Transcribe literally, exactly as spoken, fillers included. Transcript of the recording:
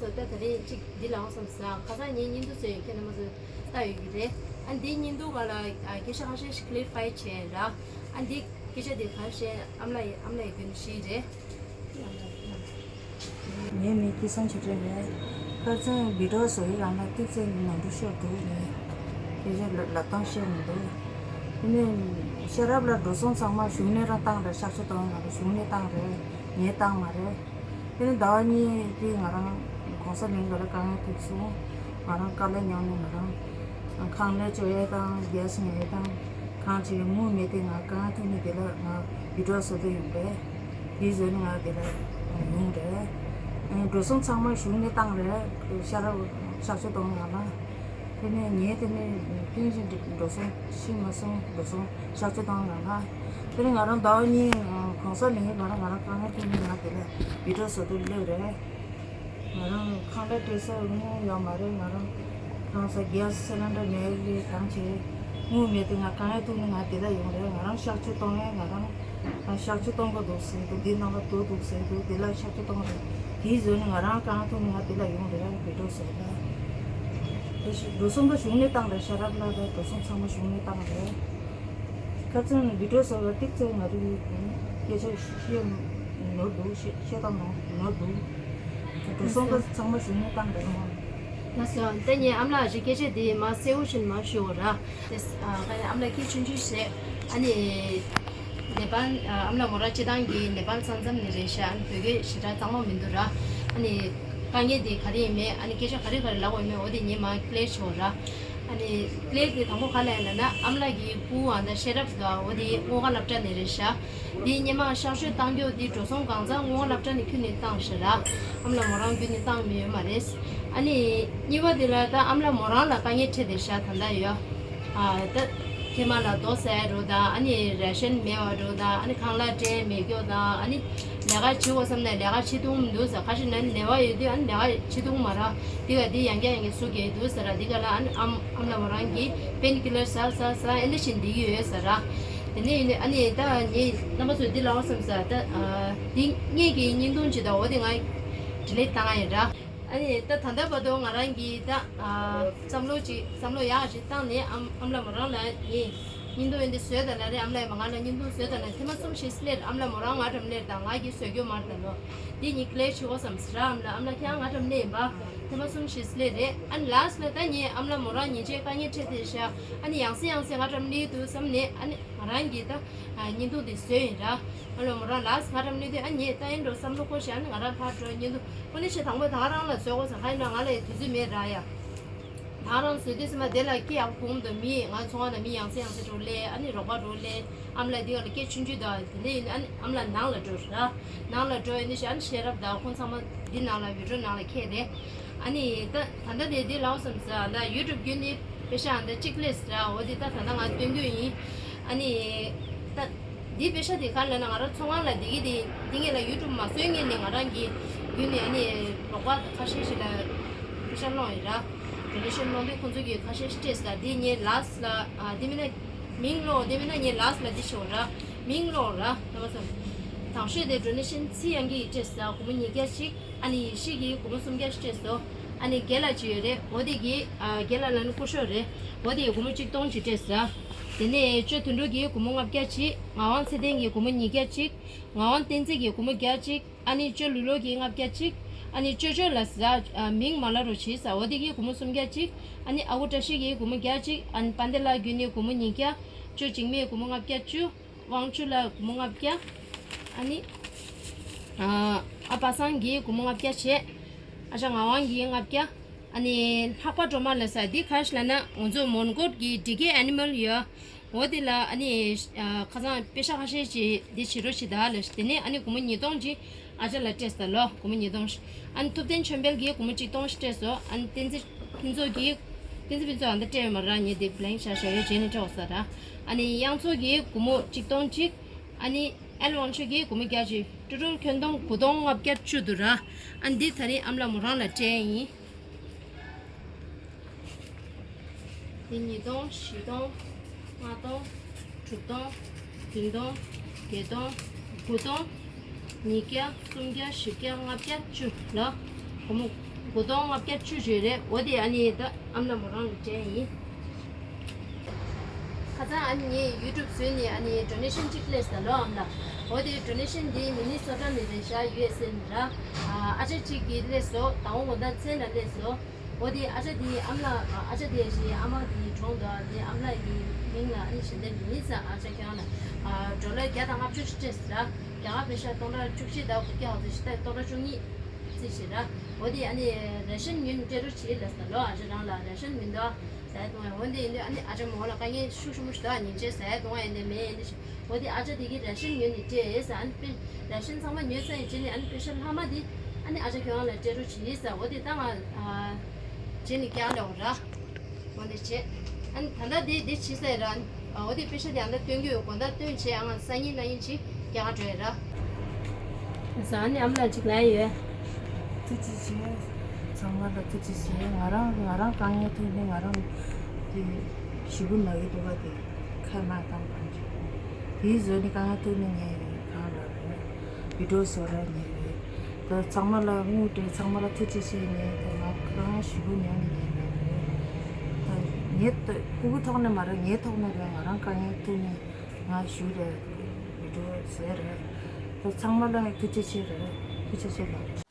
སོ་ད་ད་རེས་གཅིག་འདི་ལའང་བསམ་སོང་། ཁ་སང་ངའི་བརྙན་ཐུང་བཟོས་ཡོད། ཁྱེད་རྣམ་པ་ཚོ་ལྟ་ཡོད་ཀྱི་རེད། ཨ་འདིའི་བརྙན་ཐུང་སྒང་ལ་ཨ་སྐད་ཆ་ཁ་ཤས་ཤིག་ཀི་ལེ་རི་ཕའི་བྱས་ར། ཨ་འདི་སྐད་ཆ་འདི་ག་རེ་བཤད། ཨ་མ་ལགས་ཨ་མ་ལགས་ཀྱི་མདུན་ནས་ཞུས་རེད། ངའི་མིང་སྐལ་བཟང་ཆོས་སྒྲོན་རེད། ཁ་སང་བི་ཌི་ཡོ་བཟོ་ཡི་ལ་ན་ཏིག་ཙེ་ནོར་འཁྲུལ་ཤོར་འདུག་ནས། སྐད་ཆ་ལབ་སྟངས་ཤེས་མི་འདུག་དེ་ནས་ཤེས་རབ་ལ་འགྲོ་སོང་ཚང་མ་གཞུང་ནས་རང་བཏང་རེད། གཤག་བཅོས་གཏོང་ང་རང་གཞུང་ནས་བཏང་རེད། ངས་བཏང་མ་རེད། དེ་ནས་ཟླ་བ་གཉིས་དེ་ང་རང་གོང་ས་མིང་ག་ལ་དཀའ་ངལ་ཐུག་སོང་། ང་རང་དཀའ་ལས་མྱངས་ནས་ང་རང་ཁང་ལས་བཅོ་ཡས་དང་གེ་སི་ཉོ་ཡས་དང་གང་བྱེད་ཡས་དངུལ་མེད། དེ་ང་དཀའ་ངལ་ཐུག་ནས་དེ་ལ་ང་བི་ཌི་ཡོ་བཟོ་འདོད་ཡོང་པས། དེ་བཟོས་ནས་ང་དེ་ལ་ཡོང་རེད། འགྲོ་སོང་ཚང་མ་གཞུང་ནས་བཏང་རེད། ཤ་ར་གཤག་བཅོས་གཏོང་ཡག་ལ། དེ་ནས་ངས་དེ་ནས་ཕིང་ཞིག་འགྲོ་སོང་ཤི་མ་སོང་། འགྲོ་སོང་གཤག་བཅོས་གཏོང་ཡག་ལ། དེ་ནས་ང་རང་ཟླ་བ་གཉིས་གོང་ས་ལེན་ང་རང་ང་རང་དཀའ་ངལ་ཐུག་ནས་ང་དེ་ལ་བི་ཌི་ཡོ་བཟོ་འདོད་སླེབས་རེད། ང་རང་ཁང་གླ་སྤྲད་ས་དངུལ་ཡོད་མ་རེད། ང་རང་ཁང་ས་གེ་སི་སི་ལིན་ཌར་མེད་རེད། གང་བྱེད། དངུལ་མེད་དེ་ང་དཀའ་ངལ་ཐུག་ནས་ང་དེ་ལ་ཡོང་རེད། ང་རང་གཤག་བཅོས་གཏོང་ཡས་ང་རང་ང་གཤག་བཅོས་གཏོང་གི་འདུག་ཟེར་འདུག་འདི་ནང་ལ་དུག་འདུག་ཟེར་འདུག་འདི་ལ་གཤག་བཅོས་གཏོང་རེད། དེའི་བཟོས་ནས་ང་རང་དཀའ་ངལ་ཐུག་ནས་ང་དེ་ལ་ཡོང་རེད། བི་ཌི་ཡོ་བཟོ་ལ། འགྲོ་སོང་ད་གཞུང་ནས་བཏང་རེད། ཤེས་རབ་ལགས་ལ་འགྲོ་སོང་ཚང་མ་གཞུང་ནས་བཏང་རེད། ཁ་སང་བི་ཌི་ཡོ་བཟོ་ལ་ཏིག་ཙེ་ང་རང་སྐད་ཆ་བཤད་ནོར་འདུག་བཤད་བཤད་སྟངས་ནོར་འདུག་འགྲོ་སོང་ད་ཚང་མ་གཞུང་ནས་བཏང་རེད་མ། ལགས་སོ། ད་ངས་ཨ་མ་ལགས་ཀྱི་སྐད་ཆ་འདི་མ་གསལ་བོ་ཞིག་མ་ཞུ་བ་ར། དེ་ཨ་ཨ་མ་ལགས་སྐད་ཆུང་ཆུང་བཤད། ཨ་ནི་ནེ་པཱལ་ཨ་མ་ལགས་མོ་རང་སྤྱི་བཏང་གི་ནེ་པཱལ་ས་མཚམས་ནས་རེད་ཤག་ཨ་ནི་བོད་སྐད་ཞེ་དྲག་གཙང་མ་མི་འདུག་ར། ཨ་ནི་དཀའ་ངལ་དེ་ག་རེ་ཡིན་མེད། ཨ་ནི་སྐད་ཆ་ག་རེ་ག་རེ་ལབ་དགོས་མེད། འོ་དེ་ངས་མ་ཀི་ལེར་བྱེད་བ་ར། ཨ་ནི་ཀི་ལེར་དེ་དང་པོ་ག་ལ་ཡིན་ལབ་ན་ཨ་མ་ལགས་ཀྱི་སྤུ་གུ་ཨ་ད་ཤེས་རབ་དང་འོ་དེ་རྔོག་ཁ་སློབ་གྲྭ་ནས་རེད་ཤག་དེ་སྔོན་མ་གཤག་བཅོས་བཏང་རྒྱུ་དེ་འགྲོ་སོང་གང་ཚང་རྔོག་ཁ་སློབ་གྲྭ་ནས་ཁྱོན་ནས་བཏང་ཤག་ར། ཨ་མ་ལགས་མོ་རང་ཁྱོན་ནས་བཏང་མི་ཡོད་མ་རེད། ཨ་ནི་གཉིས་པ་དེ་ལ་ད་ཨ་མ་ལགས་མོ་རང་ལ་དཀའ་ངལ་འཕྲད་བསྡད་ཤག་ད་ལྟ་ཡོད། ཨ་ད་ཁྱིམ་ལ་རྡོ་ཟ་ཡ་འདྲ་བོ་དང་། ཨ་ནི་རེ་ཤན་མེད་པ་འདྲ་བོ་དང་། ཨ་ནི་ཁང་གླ་སྤྲད་མེད་རྒྱུ་དང་། ཨ་ནི་ལས་ཀ་བྱེད་དགོས་བསམ་ནས་ལས་ཀ་བྱེད་ཐུབ་མི་འདུག་ཟེར། ཁ་ཤས་ནི་ནད་པ་ཡོད་དུས་ཨ་ནི་ལས་ཀ་བྱེད་ཐུབ་མ་རེད། དེ་ག་དེ་ཡང་བསྐྱར་ཡང་བསྐྱར་ཟུག་རྒྱག་གི་འདུག་ཟེར་ར། དེ་ག་ལ་ཨ་ནི་ཨམ་ཨ་མ་ལགས་མོ་རང་གིས་པེན་ཀི་ལར་ཟ་ཟ་ཟ་ཨེ་འདྲ་བྱས་བསྡད་ཀྱི་ཡོད་ཟེར་ར། དེ་ནས་ཡིན་ནའི་ཨ་ནི་ད་ངས་རྣམ་པ་ཚོ་འདི་ལབ་བསམ་ཟེར། ད་ཨ་འདི་ངེད་ཀྱི་བརྙན་ཐུང་ཅིག་དང་འོ་དེ་ང་ཌི་ལིཊ་བཏང་ཡིན་ར། ཨ་ནི་ད་ད་ལྟ་བར་དུ་ང་རང་གིས་ད་ཨ་བསམ་བློ་ཅིག་བསམ་བློ་ཡག་ཅིག་བཏང་ནས་ཨམ་ཨམ་ལགས་མོ་རང་ལ་ངས་བརྙན་ཐུང་འདི་བཟོས་དང་ལབ་རེད། ཨམ་ལགས་མོ་ང་ལ་བརྙན་ཐུང་བཟོས་དང་ལབ། ཐེངས་མ་གསུམ་བཞི་སླེབས་རེད། ཨམ་ལགས་མོ་རང་ང་འགྲམ་སླེབས་དང་ང་གིས་བཟོ་རྒྱུ་མ་རེད་ལབ་ལོ། འདི་ངས་ཀི་ལེར་བྱེད་དགོས་བསམ་ཟེར་ར། ཨམ་ལགས་ཨམ་ལགས་ཁྱེད་རང་ང་འགྲམ་སླེབས་ཡིན་པ། ཐེངས་མ་གསུམ་བཞི་སླེབས་རེད། ཨ་ནི་ལཱསི་ལ་ད་ངས་ཨམ་ལགས་མོ་རང་ཉིན་བྱེད་དཀའ་ངལ་འཕྲད་བསྡད་ཤག་ཨ་ནི་ཡང་སེ་ཡང་སེ་ང་འགྲམ་སླེབས་འདུག་བསམ་ནས་ཨ་ནི་ང་རང་གིས་ད་བརྙན་ཐུང་འདི་བཟོས་ཡིན་ར། ཨ་ལོ་མོ་རང་ལགས་ང་འགྲམ་སླེབས་དུས་ཨ་ངས་ད་ཡིན་འགྲོ་བསམ་བློ་འཁོར་ཞིག་ཨ་ནི་ང་རང་ཕར་འགྲོ། བརྙན་ཐུང་ཁོ་ནི་ཞེ་དང་པོ་ད་ག་རང་ལ་བཟོ་དགོས་ཟེར། གང་ཡིན་ན་ང་ལ་ཡང་དུས་ཚོད་མེད་ར་ཡ། ད་ག་རང་བཟོས་དུས་ཙམ་པ་དེ་ལ་སྐད་ཡག་པོ་གོ་མི་འདུག་མི་ང་ཚོང་ཁང་ནང་མི་ཡང་སེ་ཡང་སེ་འགྲོ་སླེབས། ཨ་ནི་རོགས་པ་འགྲོ་སླེབས། ཨམ་ལགས་འདི་ག་ལ་སྐད་ཆུང་ཆུང་དང་དེ་འདྲ་ཡིན། ཨ་ནི་ཨམ་ལགས་ནང་ལ་འགྲོ་ར། ནང་ལ་འགྲོ་ཡིན་ནི་ཞེ་ཨ་ནི་ཤེས་རབ་དང་ཁོང་ཚང་མ་འདི་ནང་ལ་བི་ཌི་ཡོ་ནང་ལ་འཁྱེར་རེད། ཨ་ནི་ད་ད་ལྟ་དེ་འདི་ལབ་བསམ་ཟེར། ད་ཡུ་ཊུབ་བརྒྱུད་ནས་པེ་ཤག་ཨ་ད་གཅིག་སླེབས་ཟེར་ར། འོ་དེ་ད་ད་ལྟ་ང་སྟོན་གྱི་ཡིན། ཨ་ནི་ད་འདི་པེ་ཤག་དེ་ག་ལ་ན་ང་རང་ཚོང་ཁང་ལ་འདི་གི་དེ་འདི་ངེད་ལ་ཡུ་ཊུབ་མ་བཟོས་སྔོན་ནས་ང་རང་གི་བརྒྱུད་ནས་ཨ་ནི་རོགས་པ་ཁ་ཤས་ཤིག་ལ་པེ་ཤག་སློང་ཡིན་ར། ཌོ་ནེ་ཤན་སློང་དུས་ཁོང་ཚོ་གིས་ཁ་ཤས་ཤིག་སྤྲད་ཟེར། འདི་ངས་ལཱསི་ལ་ཨ་འདི་མིན་ན་མིང་ཀློག་འདི་མིན་ན་ངས་ལཱསི་ལ་འདི་ཤོག་ར། མིང་ཀློག་ར། ད་མ་སོང་། དང་ཤོས་དེ་ཌོ་ནེ་ཤན་ཚེ་དབྱངས་སྐྱིད་ཀྱིས་སྤྲད་ཟེར། སྒོར་མོ་ཉིས་བརྒྱ་གཅིག་ཨ་ནི་ཡེ་ཤེས་ཀྱིས་སྒོར་མོ་སུམ་བརྒྱ་སྤྲད་སོང་། ཨ་ནི་རྒན་ལགས་ཅིག་ཡོད་རེད། འོ་དེ་གིས་ཨ་རྒན་ལགས་ལ་ནི་སྐུ་ཞབས་རེད། འོ་དེ་ཡིས་སྒོར་མོ་གཅིག་སྟོང་གཅིག་སྤྲད་ཟེར། དེ་ནས་ཅོ་དོན་གྲུབ་ཀྱིས་སྒོར་མོ་ལྔ་བརྒྱ་གཅིག་ངག་དབང་ཚེ་བརྟན་གྱིས་སྒོར་མོ་ཉིས་བརྒྱ་གཅིག་ངག་དབང་བསྟན་འཛིན་གྱིས་སྒོར་མོ་བརྒྱ་གཅིག་ཨ་ནི་ཅོ་ལུ་ལོ་གིས་ལྔ་བརྒྱ་གཅིག་ཨ་ནི་ཅོ་ཅོ་ལ་ཟེར། ཨ་མིང་མ་ལབ་རོགས་བྱེད་ཟེར། འོ་དེ་གིས་སྒོར་མོ་སུམ་བརྒྱ་གཅིག་ཨ་ནི་ཨ་ཁུ་བཀྲ་ཤིས་ཀྱིས་སྒོར་མོ་བརྒྱ་གཅིག་ཨ་ནི་དཔལ་ལྡན་ལགས་བརྒྱུད་ནས་སྒོར་མོ་ཉིས་བརྒྱ། ཅོ་འཇིགས་མེད་སྒོར་མོ་ལྔ་བརྒྱ། ཅོ། དབང་ཕྱུག་ལགས་སྒོར་མོ་ལྔ་བརྒྱ། ཨ་ནི། ཨ་ཨ་པ་སངས་ཀྱིས་སྒོར་མོ་ལྔ་བརྒྱ་བྱས། ཨ་ཅག་ངག་དབང་གིས་ལྔ་བརྒྱ། ཨ་ནི་ལྷག་པ་སྒྲོལ་མ་ལགས་ཟེར་འདི་ག་རེ་ལབ་ན་ང་ཚོ་མོན་གྷོ་གི་ཌི་ཀེ་ཨེ་ནི་མལ་ཡོད། འོ་དེ་ལ་ཨ་ནི་ཨ་ཁ་སང་པེ་ཤག་ཁ་ཤས་ཅིག་འདི་བྱེད་རོགས་བྱེད་ད་ལབ། དེ་ནས་ཨ་ནི་སྒོར་མོ་ཉིས་སྟོང་ཅིག་ཨ་ཅག་ལ་སྤྲད་ཟེར་ལོ། སྒོར་མོ་ཉིས་སྟོང་ཞིག་ཨ་ནི་ཐུབ་བསྟན་ཆོས་འཕེལ་གྱིས་སྒོར་མོ་གཅིག་སྟོང་ཞིག་སྤྲད་སོང་། ཨ་ནི་བསྟན་འཛིན་ཕུན་ཚོགས་ཀྱིས། བསྟན་འཛིན་ཕུན་ཚོགས་ཨ་ད་སྤྲད་ཡོད་མ་རེད། ངས་དེ་བི་ལེང་ཀི་བཞག་བཞག་ཡོད། རྗེས་ནས་སྤྲད་འོ་ཟེར་ར། ཨ་ནི་དབྱངས་མཚོ་གིས་སྒོར་མོ་གཅིག་སྟོང་གཅིག་ཨ་ནི་ཨེལ་དབང་ཕྱུག་གིས་སྒོར་མོ་བརྒྱ་ཅིག་ཀྲུ་ཀྲུ་ཁྱོན་བསྡོམས་དགུ་སྟོང་ལྔ་བརྒྱ་བཅུ་འདུག་ར། ཨ་ནི་འདི་ད་རིང་ཨ་མ་ལགས་མོ་རང་ལ་སྤྲད་ཡིན། དེ་ཉིས་སྟོང་། བཞི་སྟོང་། ལྔ་སྟོང་། དྲུག་སྟོང་། བདུན་སྟོང་། བརྒྱད་སྟོང་། དགུ་སྟོང་། ཉིས་བརྒྱ། སུམ་བརྒྱ། བཞི་བརྒྱ། ལྔ་བརྒྱ། བཅུ་ལ། སྒོར་མོ་ དགུ་སྟོང་ལྔ་བརྒྱ་བཅུ་ཞིག་རེད། འོ་དེ་ཨ་ནི་ད་ཨ་མ་ལགས་མོ་རང་ལ་སྤྲད་ཡིན། ཁ་སང་ཨ་ནི་ངས་ཡུ་ཊུབ་བཟོས་ནས་ཨ་ནི་ཌོ་ནེ་ཤན་གཅིག་སླེབས་སོང་ལོ། ཨ་མ་ལགས། འོ་དེ་ཌོ་ནེ་ཤན་འདི་མི་ནི་སོ་ཊ་ནས་རེད་ཤག་ཡུ་ཨེས་ཨེ་ནས་ར། ཨ་ཅག་གཅིག་གིས་སླེབས་སོང་། ཟླ་བ་དགོང་དག་མཚན་ལ་སླེབས་སོང་། འོ་དེ་ཨ་ཅག་དེའི་ཨ་མ་ལགས། ཨ་ཅག་དེ་ཞིག་ཨ་མ་དེའི་གྲོངས་འདུག་དེ་ཨ་མ་ལགས་ཀྱི་མིང་ལ་ཨ་ནི་ཞལ་འདེབས་ཡིན་ས། ཨ་ཅག་ཁྱེད་རང་ལ་ཌོ་ལར་བརྒྱ་དང་ལྔ་བཅུ་ཞིག་སྤྲད་ཟེར་ར། རྒྱ་གར་པེ་ཤ་སྟོང་ཕྲག་བཅུ་གཅིག་དང་དགུ་བརྒྱ་ལྔ་བཅུ་ཞིག་སྟེ་སྟོང་ཕྲག་བཅུ་གཉིས་རྩིས་བྱེད་ར། འོ་དེ་ཨ་ནི་རེ་ཤན་ཉོས་ནས་སྤྲད་རོགས་བྱེད་ལབ་ས་ལོ། ཨ་ཅག་རང་ལ་རེ་ཤན་མི་འདུག་ཟེར་དུས། འོ་དེ་ཡིན་དུས་ཨ་ནི་ཨ་ཅག་མོ་ལ་དཀའ་ངལ་ཤུགས་ཆེན་པོ་ཞིག་འདུག་ཉིན་བྱེད་ཟེར་དུས་ཡིན་དེ་མེད་ཡིན་དེ་ཞིག་འོ་དེ་ཨ་ཅག་དེ་གིས་རེ་ཤན་ཉོས་ནས་སྤྲད་ཟེར། ཨ་ནི་པེ་རེ་ཤན་ཚང་མ་ཉོས་ཚར་ཡིན་རྗེས་ནས་ཨ་ནི་པེ་ཤ་ལྷག་མ་དེ་ཨ་ནི་ཨ་ཅག་ཁྱོད་རང་ལ་སྤྲད་རོགས་བྱེད་ཟེར། འོ་དེ་ད་ང་རྗེས་ནས་རྒྱག་ལབ་ར། འོ་འདི་བྱས། ཨ་ནི་ད་ལྟ་འདི་འདི་བྱས་ས་ཡིན་ར། འོ་དེ་པེ་ཤ་དེ་ཨ་ད་སྟོན་གྱི་ཡོད། དགོང་དག་སྟོན་བྱས། ཨ་ང་སང་ཉིན་གནངས་ཉིན་ཅིག་རྒྱག་ག་འགྲོ་ཡིན་ར། ཨ་ནི་ཨ་མ་ལགས་ཅིག་ལབ་ཡོད། ཐུགས་རྗེ་ཆེ། ཚང་མ་ལ་ཐུགས་རྗེ་ཆེ། ང་རང་ང་རང་དཀའ་ངལ་ཐུག་ནས་ང་རང་དེ་ཞེ་པོ་ན་གི་འདུག་པ། དེ་ཁ་མ་བཏང་གང་བྱེད། དེའི་བཟོ་ནས་དཀའ་ངལ་ཐུག་ནས་ངས་གང་ལ་རེད། བི་ཌིའོ་བཟོ་ར་ཉེ་རེད། ད་ཚང་མ་ལ་དངུལ་སྤྲད། ཚང་མ་ལ་ཐུགས་རྗེ་ཆེ་ནས། ད་ང་རང་ཞེ་པོ་ཉོ་ནས་ཉེ་རེད། ད་ངས་ད་ཕྲུ་གུ་ཐོག་ནས་མ་རེད། ངའི་ཐོག་ནས་རེད། ང་རང་དཀའ་ངལ་ཐུག་ནས་ང་ཞུ་རེད། བི་ཌིའོ་བཟོས་རེད། ད་ཚང་མ་ལ་ཐུགས་རྗེ་ཆེ་རེད། ཐུགས་རྗེ་ཆེ་ལགས།